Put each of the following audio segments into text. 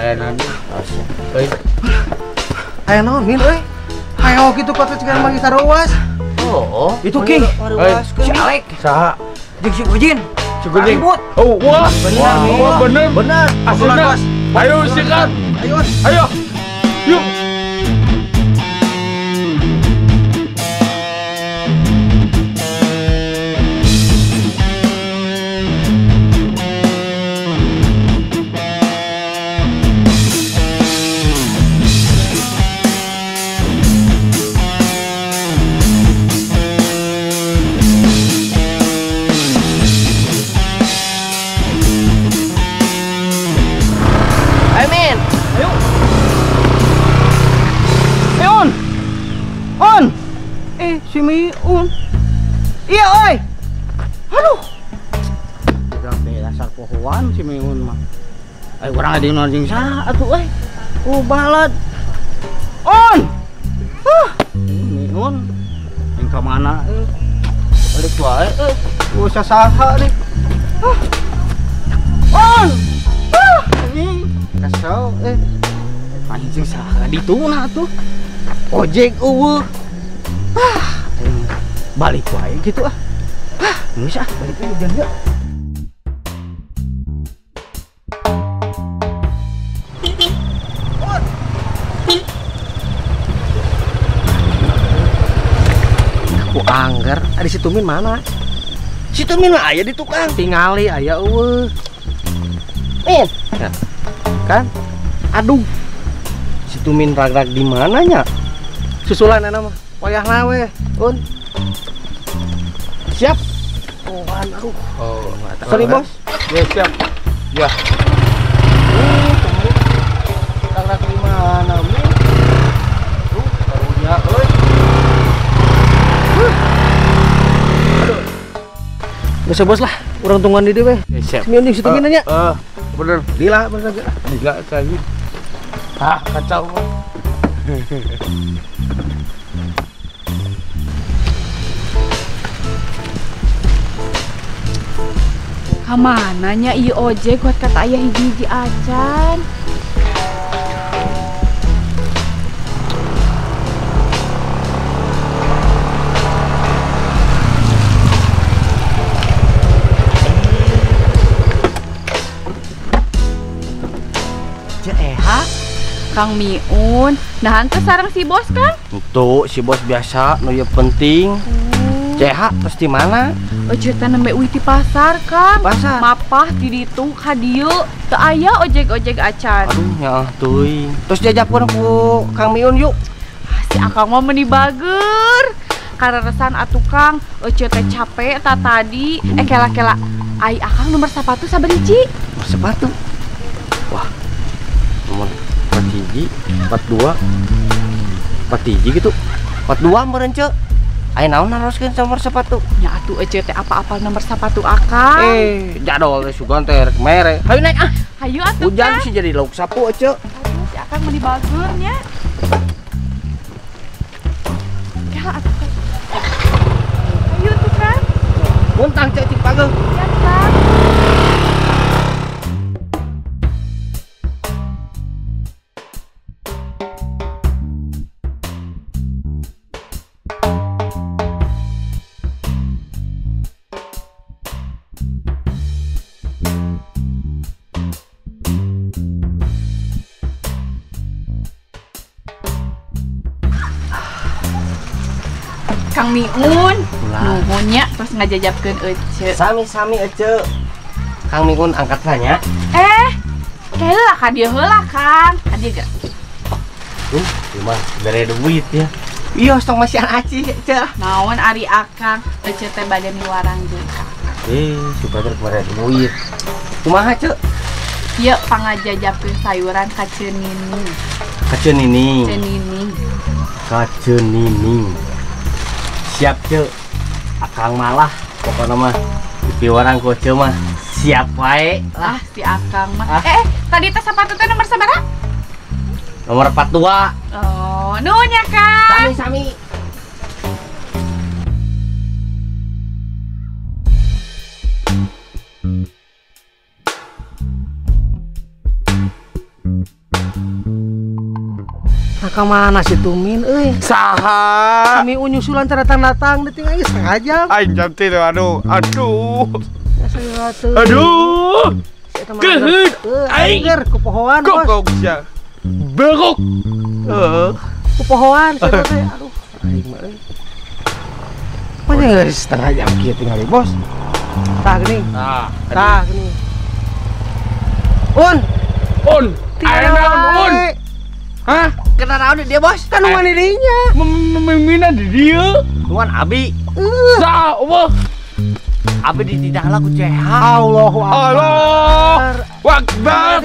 Aya naon? Euy. Aya naon min euy? Hayo kitu kota cikan manggih saruas. Oh, itu King. Si Alek. Saha? Jeung si Gujin. Si Gujin. Oh, wah. Wah, bener. Bener. Aslinya. Ayo sikat. Ayo. Ayo. Yuk. Si Miun. Iya, oi. Aduh. Sampai dasar pohoan si Miun mah. Ayo urang adi nu jeung saha atuh euy. Oh, balad. On. Huh. Miun. Jeung ka mana euy? Balik wae euy. Usah saha nih. Huh. On. Huh. Anjing kesel euy. Anjing saha dituna atuh. Ojek eueuh. Ah, balik wae gitu ah. Ah, geus ah, balik we hujan ge. Ku angger, ari si Tumin mana? Si Tumin mah aya di tukang. Tingali aya eueuh. Min. Ya. Kan? Aduh. Si Tumin rag-rag di mana nya? Susulan ana mah. Wayahna we, Un. Siap. Oh, aduh. Oh, sorry bos. Ya, siap. Ya. Rag-rag di mana, Min? Duh, karunya euy. Aduh. Geus bos lah, urang tungguan di dieu we. Ya, siap. Si Miun jeung si Tumin nya. Bener. Gila, bener ge. Gila tadi. Ah, kacau. Kamana nya ieu ojek kuat kata ayah hiji-hiji acan. Ceeha, Kang Miun, nah teu sareng si bos kan? Tuh, si bos biasa, nu ieu penting. Ceeha pasti mana? Ojek teh nembe uih ti pasar, Kang. Pasar. Mapah di ditu ka dieu teu aya ojek-ojek acan. Aduh, nyaah teuing. Terus jajapkeun ku Kang Miun yuk. Ah, si Akang mah meuni bager. Kareresan atuh Kang, ojek teh capek ta tadi. Kela-kela ai Akang nomor sepatu sabariji? Nomor sepatu. Wah. Nomor 41, 42. 41 gitu. 42 meureun ceu. Ayo naon naroskeun nomor sepatu? Nya atuh ece teh apa-apa nomor sepatu Akang. Jadol teh sugan teh rek mere. Hayu naik ah. Hayu atuh. Hujan sih jadi lauk sapu ece. Aduh si Akang meuni bager nya. Ya atuh. Hayu atuh Kang. Muntang cek cik pageuh. Ya Kang. Kang Miun, nuhun nya terus ngajajapkeun ece. Sami-sami ece. Kang Miun angkat nanya. Heula ka dieu heula Kang. Ka dieu ge. Ieu mah bere duit ya. Iya, tong masihan aci ece. Naon ari Akang, ece teh bade miwarang deui ka Akang. Supaya bere duit. Kumaha ce? Ieu pangajajapkeun sayuran ka Ceu Nining. Ka Ceu Nining. Ceu Nining. Ka Ceu Nining. Siap ce, Akang malah pokoknya mah dipiwarang ku ce mah siap wae lah. Si Akang mah. Tadi teh sepatu teh nomor sabaraha? Nomor 42. Oh, nuhun ya Kang. Sami-sami. Ka mana si Tumin euy? Saha? Si Miun nyusulan teh datang-datang deui tinggal setengah jam. Aing jam 3 aduh. Aduh. Aduh. Keheut. Aing ger kupohoan bos. Goblok sia. Berok. Heeh. Kupohoan sia teh. Aduh. Aing mah euy. Manya geus setengah jam kieu tinggal bos. Tah geuning. Tah geuning. Un. Un. Aya naon Un? Hah? Kena naon dia bos? Kan nungguan di dinya. Memimina di dieu. Nungguan abi. Sa eueuh. Abi dititah lah ku CH. Allahu Akbar. Allahu Akbar.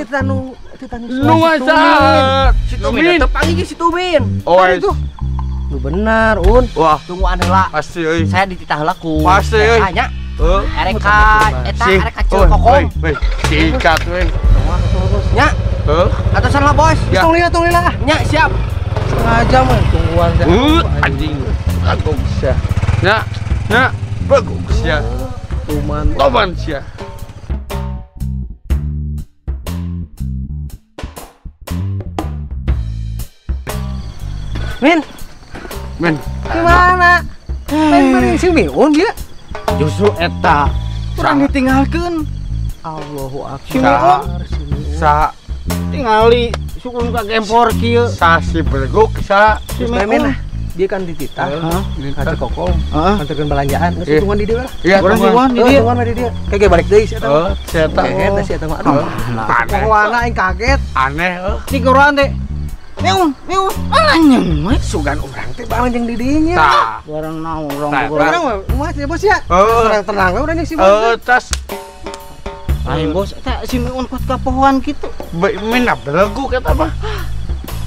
Nungguan saha? Si Tumin teu panggih si Tumin. Oh itu. Lu benar, Un. Wah, tungguan heula. Pasti euy. Saya dititah heula ku. Pasti euy. Nya. Heeh. Erek ka eta erek ka Ceu Kokom. Weh, sikat weh. Nya. Heeh. Atusan lah bos. Tong lila, tong lila. Nya siap. Setengah jam euy tungguan teh. Anjing. Bagong sia. Nya, nya, bagong sia. Tuman. Toman sia. Min. Men, gimana? Main bareng si Miun dia. Justru eta kurang ditinggalkeun. Allahu Akbar. Si Miun sa tingali sukun ka gempor kieu. Sa si beleguk sa si Miun. Dia kan dititah. Heeh. Ka Kokom. Anterkeun belanjaan geus tungguan di dieu lah. Iya, tungguan di dieu. Tungguan di dieu. Kayak balik deui si eta. Heeh, si eta. Kaget si eta mah. Aduh. Pokokna aing kaget. Aneh heuh. Tikuran teh. Miun, miun, anjing we sugan urang teh bareng jeung di dinya. Tah. Bareng naon urang urang mah ya bos ya. Tenang-tenang we urang jeung si bos. Heeh, tas. Aing bos eta si Miun kuat kapohoan kitu. Min beleguk eta mah.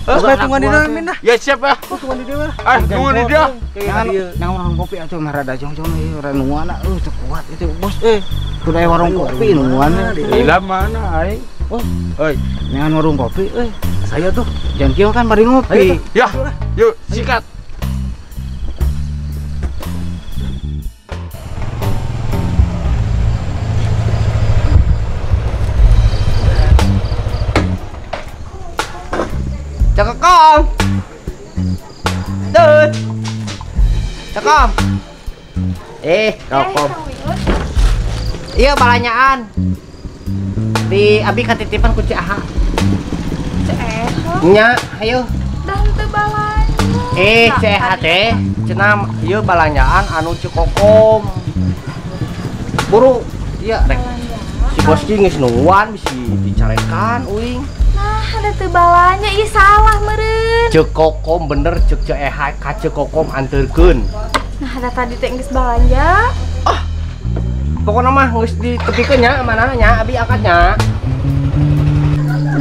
Terus tungguan di dieu min dah. Ya siap ah. Tungguan di dieu lah. Ah, tungguan di dieu. Nang warung kopi atuh mah rada jong-jong ieu urang nungguan euy teu kuat itu bos euy. Kudu aya warung kopi nungguan. Lila mana aing? Oh, euy, ngan warung kopi euy. Saya tuh jangan kieu kan bari ngopi. Ya, yuk sikat. Cekokom. Tuh. Cekom. Kokom. Iya balanyaan. Di abi katitipan ku Ci Aha. Nya, ayo. Dan teu balanja. CH teh cenah ieu balanjaan anu Ceu Kokom. Buru, iya rek. Si bos ki geus nungguan bisi dicarekan uing. Nah, ada teu balanja ieu salah meureun. Ceu Kokom bener ceuk Ceu Eha ka Ceu Kokom anterkeun. Nah, ada tadi teh geus balanja. Ah. Pokona mah geus ditepikeun nya amanana nya abi angkatnya.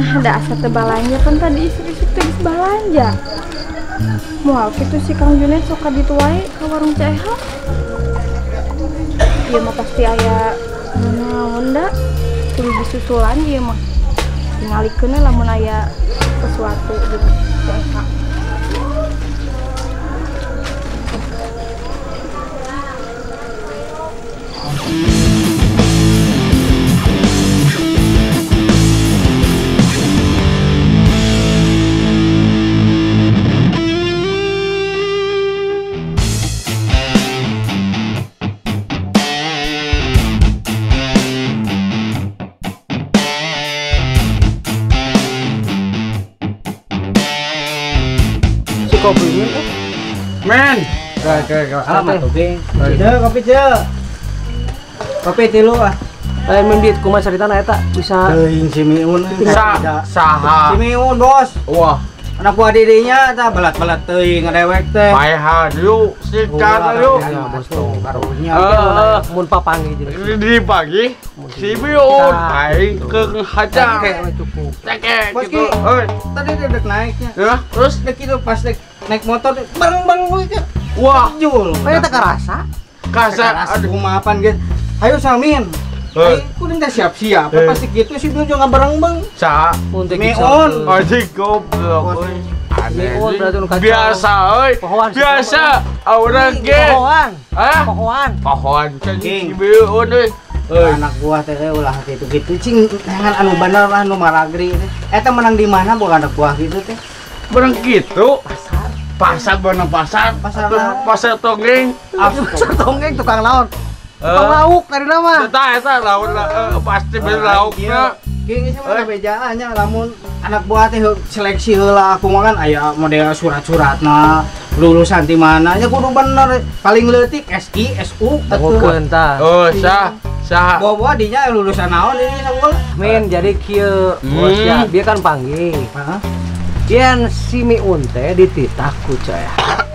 Nah, ada asa teu balanja kan tadi isuk-isuk teh geus balanja. Moal kitu si Kang Junet sok ka ditu wae ka warung Ceu Eha. Ieu mah pasti aya naon da kudu disusulan ieu mah. Tingalikeun we lamun aya sesuatu gitu Ceu Eha. Kopi min. Men. Alamat oge. Ceu kopi ceu. Kopi tilu ah. Lain min dit kumaha caritana eta bisa teuing si Miun. Saha? Si Miun bos. Wah. Anak buah didinya eta belat-belat teuing ngadewek teh. Paehan yuk sikat yuk. Ya bos tuh karunya. Mun papanggih jeung di pagi si Miun aing keung hajang. Cukup. Cekek Bos gitu. Ki, tadi dia dek naiknya. Ya, terus dek itu pas dek naik motor bareng-bareng gue kan. Wah, jul. Kayak tak kerasa. Kasa aduh maapan guys. Ayo Samin. Ayo kuring teh siap-siap. Pasti gitu sih Miun juga bareng-beng. Sa, Miun. Anjing goblok euy. Aneh. Miun berarti nu kacau. Biasa euy. Biasa. Urang ge. Pohoan. Hah? Pohoan. Pohoan si Miun euy. Anak buah teh ulah gitu-gitu cing jangan anu bener lah anu maragri teh. Eta menang di mana bukan anak buah gitu teh. Barang kitu. Pasar. Pasar mana pasar? Pasar tonggeng. Pasar tonggeng tukang laon. Tukang lauk tadi nama. Eta lauk pasti bener laukna. Kieu geus mah bejaan nya lamun anak buah teh seleksi heula aku mah kan aya model surat-suratna lulusan di mana nya kudu bener paling leutik SI SU atuh. Oh, sah. Sah. Bawa dinya lulusan naon ini sakola. Min jadi kieu bos ya, dia kan panggil. Heeh. Yen si Miun teh dititah ku Ceu.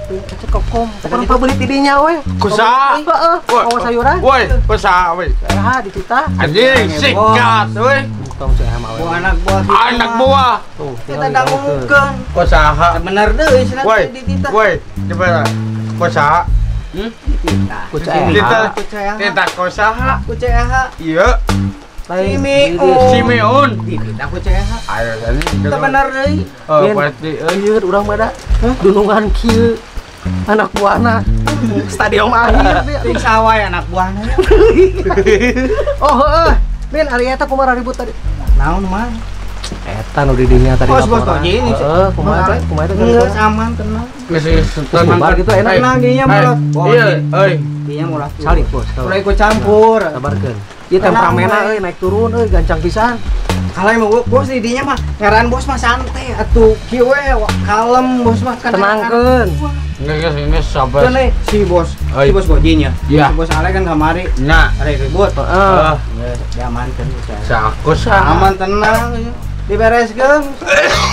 Ceu Kokom. Urang pabeulit di dinya we. Ku saha? Heeh, bawa sayuran. Woi, ku saha we? Saha dititah. Anjing sikat we. Tong Ceu mah we. Anak buah. Anak buah. Tuh, kita dangukeun. Ku saha? Bener deui cenah dititah. Woi, coba ku saha? Dititah. Ku Ceu. Titah ku saha? Ku Ceu. Iya. Si Miun. Si Miun. Dititah ku Ceu. Ayo tadi. Teu bener deui. Oh, pasti euy urang mah da. Dunungan kieu. Anak buahna stadion akhir ting sawai anak buahna. Oh heeh. Min ari eta kumaha ribut tadi? Naon mah? Eta nu di dinya tadi. Bos bos ini. Heeh, kumaha teh? Kumaha teh? Geus aman tenang. Geus tenang gitu enak. Tenang dinya mulut. Iya, euy. Dinya mulut. Salih bos. Ulah ikut campur. Sabarkeun. Ieu temperamena euy naik turun euy gancang pisan. Kalau emang bos di dinya mah ngaran bos mah santai atuh kieu we kalem bos mah tenangkeun. Geus sabar. Keun si bos, si bos gojinya. Si bos Ale kan kamari. Nah, ari ribut. Heeh. Geus diamankeun Saku sah. Aman tenang dibereskeun.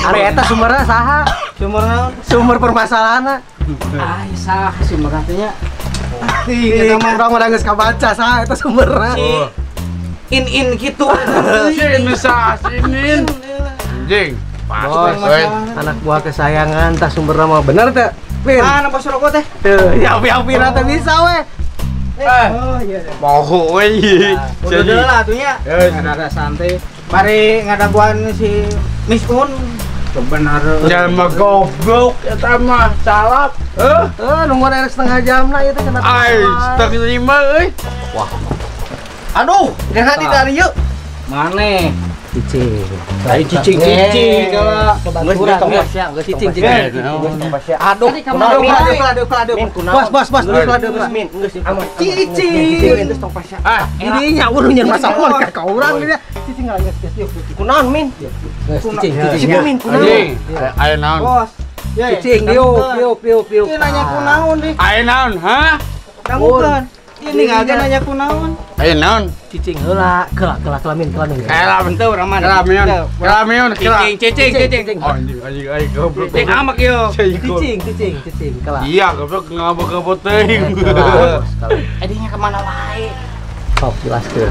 Ari eta sumberna saha? Sumber naon? Sumber permasalahanna. Ah, sah sumberna teh nya. Ih, urang mah geus kabaca saha eta sumberna. In gitu. Si sah sinin. Anjing. Bos, anak buah kesayangan tah sumberna mah bener teh. Pin. Ah, nampak rokok teh. Tuh, ya pira teh bisa we. Oh iya. Mau we. Jadi lah atunya. Rada santai. Mari ngadaguan si Miss Un. Benar. Jangan goblok eta mah salap. Heuh, nungguan air setengah jam lah ieu teh cenah. Ai, setengah lima euy. Wah. Aduh, geus di dari yuk. Mane? Cicing. Dari cicing-cicing kalau geus tong pasya, geus cicing-cicing. Aduh, aduh. Bos, bos, bos, min, geus aman. Cicing. Geus tong pasya. Ah, dinya urang nyeun masalah ka urang dinya. Cicing geus geus yuk. Kunaon min? Cicing, cicing. Min kunaon? Aya naon? Bos. Cicing diuk, diuk, diuk, diuk. Ieu nanya kunaon deh. Aya naon, ha? Dangukeun. Ini nggak nanya kunaon. Ayo naon? Cicing heula, kela kela kelamin kelamin. Kela teu urang mah. Kelamin. Kelamin, cicing cicing cicing. Oh anjing anjing aing goblok. Cicing amak yo. Cicing cicing cicing kela. Iya goblok ngabok-ngabok teuing. Adinya kemana wae? Sok jelaskeun.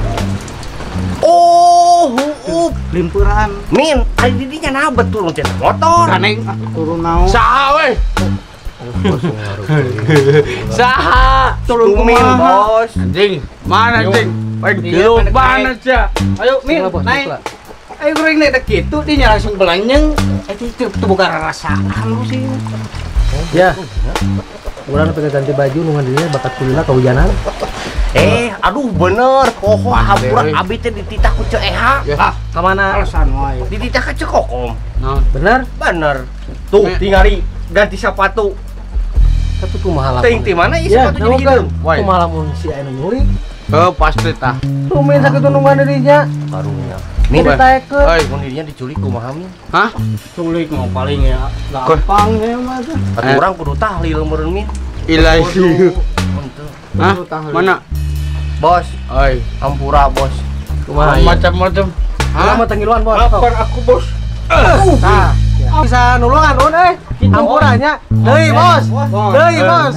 Oh, huup limpuran. Min, ari di dinya nah betul teh motor. Kaneng turun naon? Saha we? Saha turun Min bos. Anjing, mana anjing? Baik dulu mana aja. Ayo Min, naik. Ayo goreng naik kitu dinya langsung belanyeng. Itu itu bukan rasaan lu sih. Ya. Urang pengen ganti baju nungan dirinya bakat kulina kehujanan. Aduh bener, poho hampura abi teh dititah ku Ceu Eha. Ah, ka mana? Alasan wae. Dititah ka Ceu Kokom. Bener? Bener. Tuh, tingali ganti sepatu. Tapi kumaha lamun? Teuing ti mana ieu sepatu jadi hideung? Kumaha lamun si anu nyulik? Heuh, pasti tah. Tumin sakitu nungguan dirinya. Karunya. Min ditaekeun. Euy, mun dirinya diculik kumaha min? Hah? Culik mah paling ya gampang ya mah tuh. Atuh urang kudu tahlil meureun min. Ilahi. Hah? Mana? Bos, oi, hampura bos. Kumaha? Macam-macam. Hah? Mah tenggiluan bos. Lapar aku bos. Nah, bisa nulungan un euy. Hampura nya. Deui bos. Deui bos.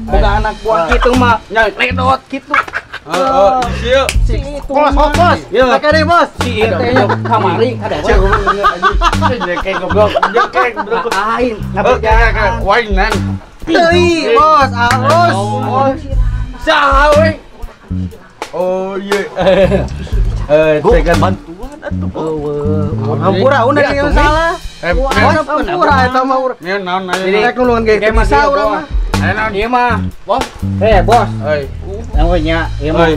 Boga anak buah kitu mah ledot kitu. Heeh, ieu. Bos, bos. Pakai deui bos. Si ieu teh kamari ada apa? Jekek goblok, jekek goblok. Lain, ngabejaan. Wainan. Deui bos, alus. Saha we? Oh iya. Tekan bantuan atuh. Hampura udah yang salah. Hampura eta mah urang. Naon rek nulungan ge masa urang mah. Ayo naon ieu mah. Bos. Bos. Euy. Namanya ieu mah.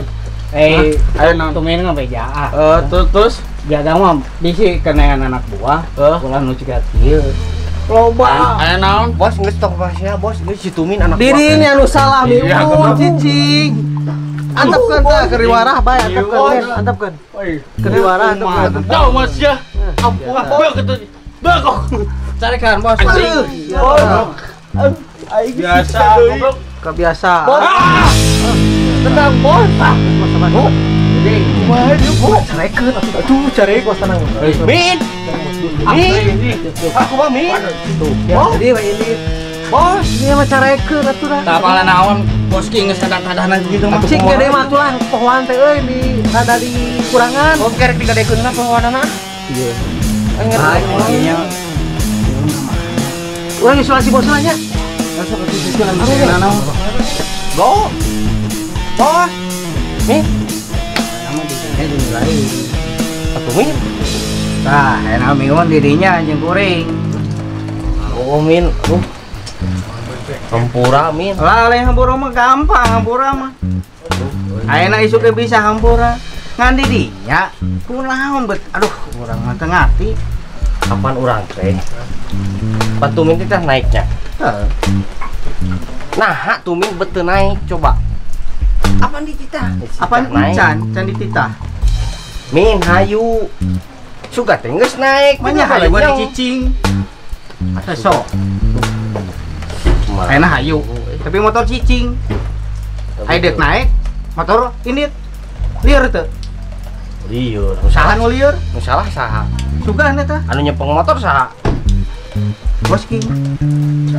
Ayo naon tumin ngabejaan. Terus jaga mah bisi kenayan anak buah. Ulah nu ciga kieu. Loba. Aya naon? Bos geus tong pasea bos, geus si Tumin anak buah. Dirinya anu salah Miun cicing. Antepkeun tah keur diwarah bae antepkeun, antepkeun. Keur diwarah antepkeun. Tahu Mas ya. Ampun, bek itu. Bek. Carikan bos. Biasa goblok. Kebiasaan. Tenang bos. Oh. Kumaha ieu bos? Carekeun atuh. Aduh, carek bos tenang. Min. Min. Aku mah Min. Tuh. Jadi we ini bos, ini mah carekeun atuh dah. Tah pala naon bos ki geus sadar-sadaran gitu mah. Cing gede mah atuh lah pohoan teh euy di rada dikurangan. Oh, kerek digadekeun lah pohoanana. Iya. Aing urang isolasi bos lah nya. Masuk ke situ lah. Go. Bos. Min. Nama di lain. Atuh Min. Tah, enak Miun dirinya jeung kuring. Oh Min, aduh. Hampura Min. Lah lain hampura mah gampang hampura mah. Ayeuna isuk ge bisa hampura. Ngan didinya kunaon bet. Aduh, urang mah teu ngarti. Kapan urang teh? Pan Tumin teh naiknya. Heeh. Nah, Tumin bet teu naik coba. Apaan dititah? Apaan encan? Can dititah. Min hayu. Suga teh geus naik. Manya hayu gua dicicing. Asa sok. Ayeuna hayu. Tapi motor cicing. Hayu deuk naik, motor indit. Lieur teu? Lieur. Saha nu lieur? Nu salah saha? Sugan eta. Anu nyepeng motor saha? Bos King.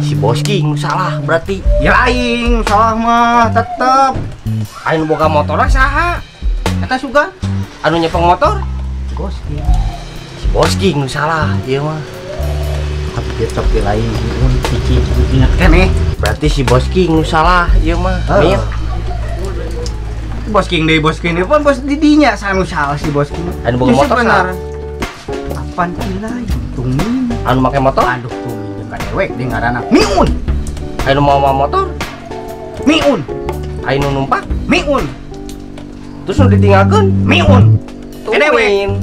Si Bos King nu salah berarti. Ya aing salah mah tetep. Anu boga motorna saha? Eta sugan. Anu nyepeng motor? Bos King. Si Bos King nu salah ieu mah. Tapi tetep di lain mun cicing ingat keneh. Berarti si Bos King nu salah ieu mah. Min. Bos King deui pun bos didinya sanu salah si Bos King. Anu boga motor saha? Apaan lain Tumin. Anu make motor? Aduh Tumin jeung ka dewek deui ngaranna Miun. Anu mawa motor? Miun. Anu numpak? Miun. Terus nu ditinggalkeun? Miun. Tumin.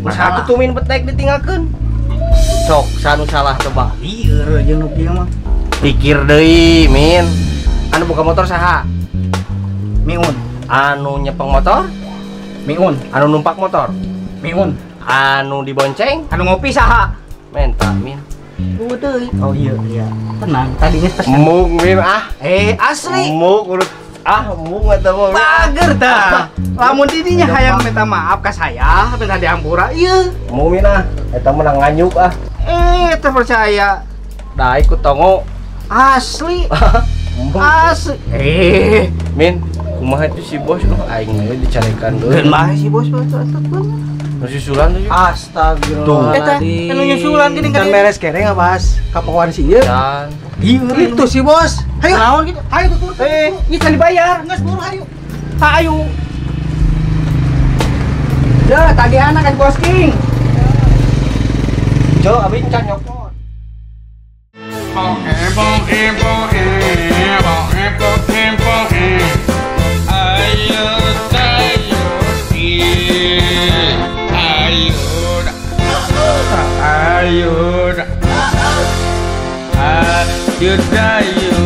Nu satu Tumin bet naik ditinggalkeun. Sok sanu salah coba. Lieur jeung nu kieu mah. Pikir deui, Min. Anu boga motor saha? Miun. Anu nyepeng motor? Miun. Anu numpak motor? Miun. Anu dibonceng? Anu ngopi saha? Menta, Min. Deui. Oh iya iya. Tenang, tadinya pas mung Min ah. Asli. Mung urut ah mung eta mah. Bager tah. Lamun didinya hayang minta maaf ka saya, minta diampura ieu. Mung Min ah, eta mah nganyuk ah. Terpercaya. Da ikut tongo. Asli. Asli. Min, kumaha itu si bos lu aing we dicarekan deui. Geun bae si bos atuh atuh. Nu susulan tuh. Astagfirullah. Eta nu nyusulan geuning kan beres kere ngabahas ka pohoan si ieu. Itu si bos. Hayu. Naon kitu? Hayu tutur. Ieu can dibayar. Geus buru hayu. Hayu. Ya, tagihanna kan Bos King. Jo, abi can nyopot. Ayo, ayo, ayo,